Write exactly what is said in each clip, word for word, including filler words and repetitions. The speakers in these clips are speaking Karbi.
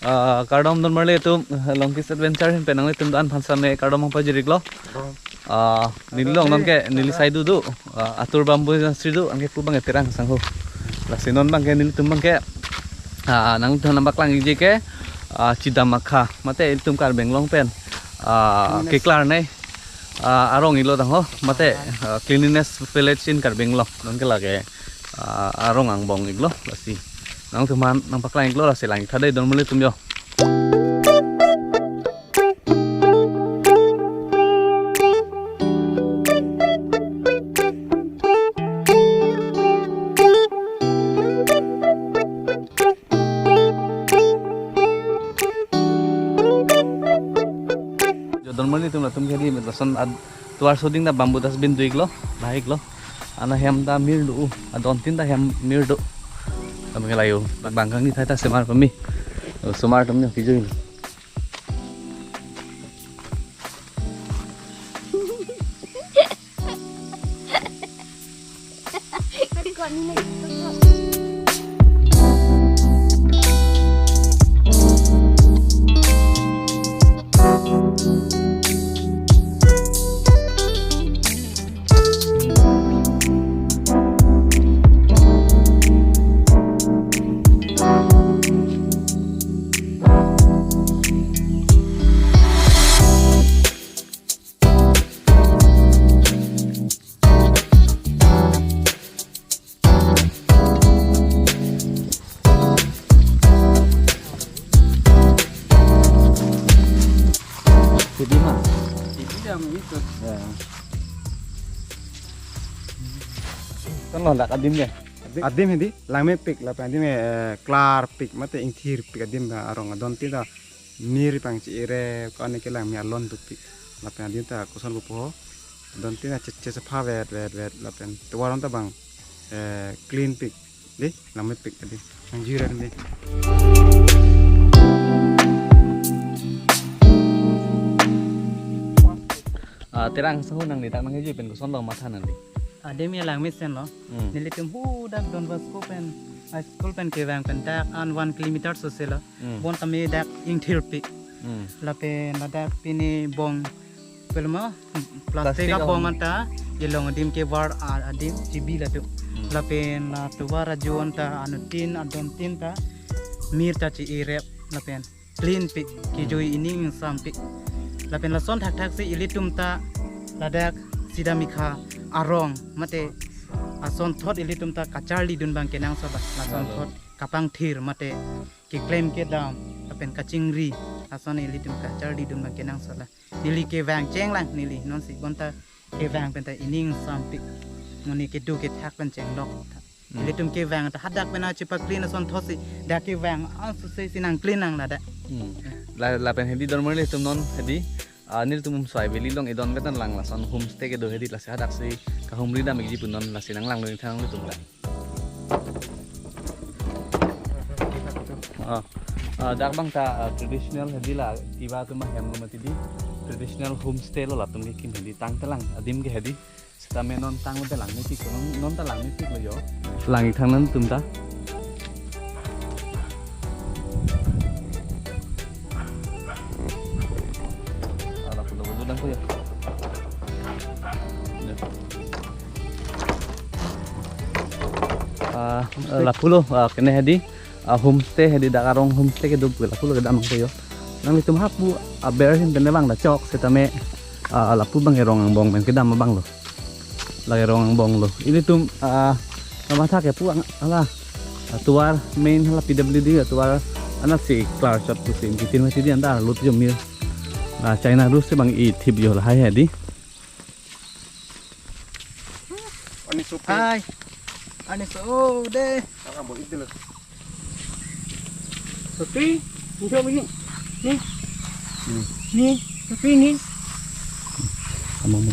Ah, kardom donmarli atum, Longkis Adventure ahin pen nanglitum do-an aphan same kardom pajir-iklo. Ah, neli along nonke neli saidu do, ah, Atur Bamboo Nursery do, anke pu abangke Terang Sangho. Lasi non abangke nelitum abangke, ah, nangtum nangpaklangji ke, ah, Chidammakha, mate ilitum Karbi Anglong pen, ah, keklarnei, ah, arong-iklo tangho, mate, ah, cleanliness village in Karbi Anglong, nonke lake, ah, arong angbong-iklo, lasi nangtum aphan nangpaklang-iklo, lasi lang-ik tha dei donmarli atum jo. Jo donmarli atum, latum ke hedi lason atovar soding ta bamboo dustbin do-iklo, lahai-iklo. Ana hem ta mir do, adon tin ta hem mir do. Kami ke layo, bang kangni thai ta semar pami. Oh, semar atum nyo kijui. Pwede ma? Pwede dam itu. Ya. Kan lo dak adim ya? Adim hedi, langmepik lapen adim, eh, klarpik mate ingthirpik adim ba arong adon tin ta mir pangchi-ire ko-an ke langme alon dopik. Lapen adim ta koson pupo. Adon tin ta che, che sapha vet, vet, vet. Lapen tovar ta bang, eh, cleanpik. Dei, langmepik adim. Nangjui ra dei. Ah, Terang Sangho, nangli dak nangkejui pen kosonlo matha nangli? Adim ya langmesen lo. Hmm. Nelitum hadak Don Bosco pen, high school pen kevang pen dak an one kilometer sose lo. Hmm. Bonta me dak ingthirpik. Hmm. Lapen ladak pini bong, pelma, plastic, plastic abong abong anta, ilong adim ke var a-, adim chibi latum. Hmm. Lapen la tovar ajo anta anuttin adon tin ta mir ta chi-irep lapen cleanpik, kijui, hmm, ining ingsampik. Lapen lason thakthak si ilitum ta ladak Chidammakha arong mate asonthot ilitum ta kacharlidun abang kenangsot, lason, lalo, thot kapangthir mate keklem kedam lapen kachingri ason ilitum kacharlidun abang kenangsot la. Neli kevang chenglang neli nonsi bonta kevang pen ta ining ingsampik. Monit kedo kethak pen chenglok. Hmm. Ilitum kevang ta hadak pen achi pa-clean asonthot si dak kevang asose si nang-clean nang ladak. Hmm. La, lapen hedi donmarli atum non hedi, ah, nelitum Umsoi Valley along edon ketan lang lason homestay kedo hedi, lasi hadak si kahumri dam-ikji pu non, lasi nanglangdun tha nanglitum la. Ah, ah, dak abang ta, ah, traditional hedi la, kiba atum ahem lo mati di, traditional homestay lo latum kekim hedi, tangte lang adim ke hedi. Sitame non tangte langmepik, non, non ta langmepiklo jo. Lang-ik tha nangtum ta. Ala pulo pulo dang ko jo. Ya. Ah, lapulo, ah, kene hedi, ah, homestay hedi, dak arong homestay kedo pu lapulo kedam ko jo. Nanglitum hapu aber ahin pen abang dak chok sitame, ah, lapu abang ke rong angbong pen kedam abang lo. Lake rong angbong lo. Ilitum, ah, kamatha kepu ang, ala, ah, tovar main hala P W D atovar anat si klarchot pusi kitin mati di anta lut jo mir. Ah, China rus si bang ithip jo lahai hedi. Ani sopi. Hai. Ani so, oh, deh. Ang abo idil. Sopi, ini sopi ni. Ni. Hmm. Ni, sopi ni. Amang mo.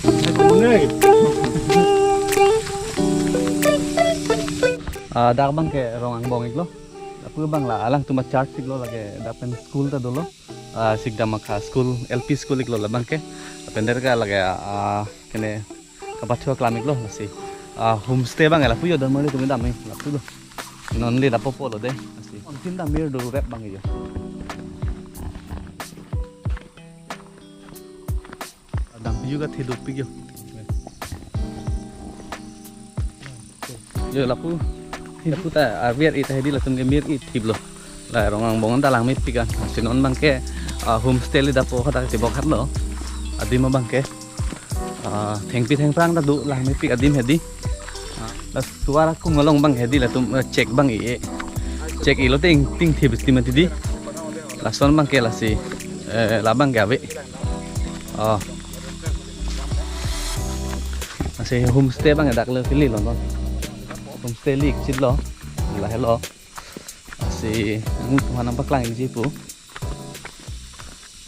Aku ni. Ah, dak abang ke rong angbong-iklo. Lapu abang la alangtum achurch-iklo, lake dak pen school ta dolo. Ah, Chidammakha school, L P school-iklo labang ke. Lapen der ke lake, ah, kene kapathu aklam-iklo lasi. Ah, homestay abang lapu jo donmarli atum dam-ik lapu lo. Non le dapo polo de. Asi. Ontin ta mir do rep bang yo. Dampi juga theduk pik yo. Yo lapu. Lapu ta arviar ita hedi latum ke mir ithip lo. La rong angbong ta langmepik an. Asi non bangke, ah, homestay le dapo kata tibok hat lo. Adim abangke. Ah, thengpi thengphrang ta do langmepik adim hedi. Ah, la suar akung along bang hedi latum, eh, check bang i. Check i lo ting ting thip stima tidi. Lason bangke lasi, eh, labang ke ave. Oh. Lasi homestay bang dak le pili lo non. Homestay lik chit lo. Lahelo. Lasi nangtum aphan nangpaklang ikji pu.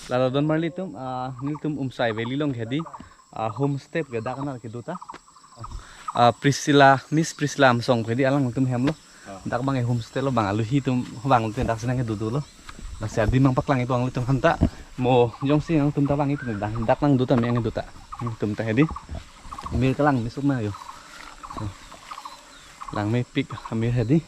Lalo don marli tum, ah, nelitum Umsai Valley along hedi, ah, homestay ke dak anar kedo ta. Ah, Priscilla, Miss Priscilla Amsong hedi alangtum hem lo. Ah. Dak bang homestay lo bang aluhi atum bang te dak si nangkedo dolo. Lasi adim nangpaklang ikpo nanglitum aphan ta. Mo jongsi nangtum ta bang itum dak, dak nangdo ta me nangdo ta. Tum ta hedi. Mir kelang mesuk ma yo. Langmepik amir hedi.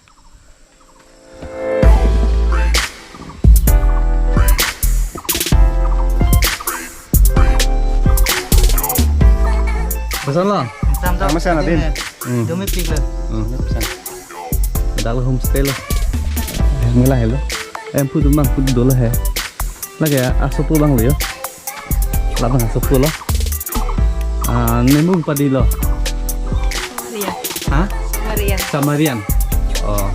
Koson lo? Sam, sam. Sama siya natin. Hmm. Damepik lo. Hmm, pesan. Dak lo homestay lo. Mila helo. Em phu dum bang phu dolo he. Lake asopo bang lo yo. Labang asopo lo. Ah, nemu padi lo. Samarian. Ha? Samarian. Samarian. Oh.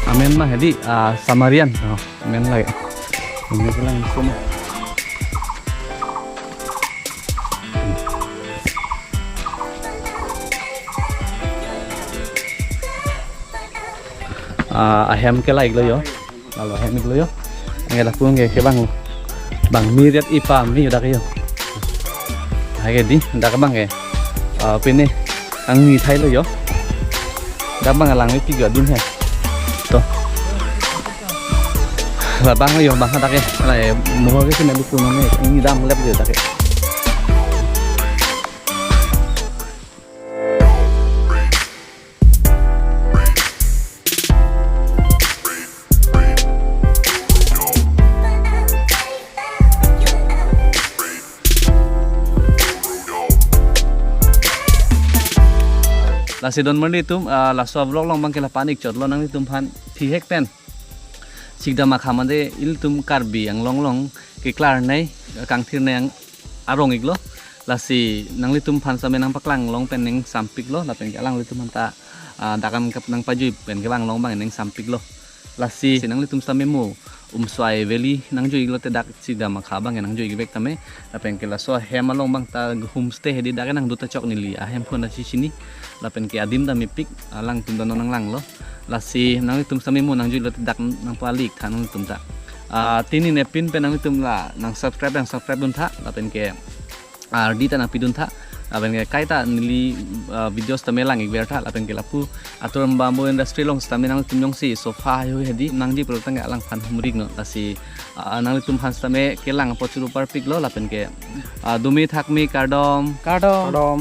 Amen ma hedi, ah, Samarian. Oh, amen lagi. Ini bilang semua. Ah, ahem ke laik lo yo. Lalo ahem ik lo yo. Nge dak pun ke ke bang. Bang mir ret ipa mi dak yo. Hai ke di dak bang ke. Ah, pini ang ni thai lo yo. Dak bang langmepik yo adim he. To. Labang lo yo bang dak ke. Lai mo ke sini buku nang ni dam lep yo dak ke. Lasi don marli tum, ah, laso vlog along bang ke la panik chot lo nanglitum aphan thihek pen. Sikdam akam ante ilitum Karbi Anglong along keklar nei, kangthir nei ang arong iklo. Lasi nanglitum aphan same nangpaklang long pen ning sampik lo, lapen ke alanglitum aphan ta, ah, dak an kap nangpajui pen kevang long bang ning sampik lo. Lasi si nanglitum same mo Umsai Valley nangjui iklo te dak Sikdam akha bang nangjui ikvek tame. Lapen ke laso hem along bang ta homestay hedi dak nangdo ta chok neli ahem phun ta chini. Lapen ke adim ta mepik alangtum ta non nanglang lo. Lasi nanglitum same mo nangjui lo te dak nangpalik than nanglitum ta. Ah, tini ne pin pen nanglitum la nang subscribe nang subscribe dun tha. Lapen ke ardi ta nangpidun tha. Lapen ke kaita neli, ah, videos tame lang ikver tha. Lapen ke lapu Atorum Bamboo Industry along sitame nangtum jongsi sofa hayu hedi nangji pulo tangte alangphan humrik non. Lasi, ah, nanglitum aphan sitame kelang apot churu parpik lo lapen ke, ah, dumi thakmi kardom. Kardom. Kardom.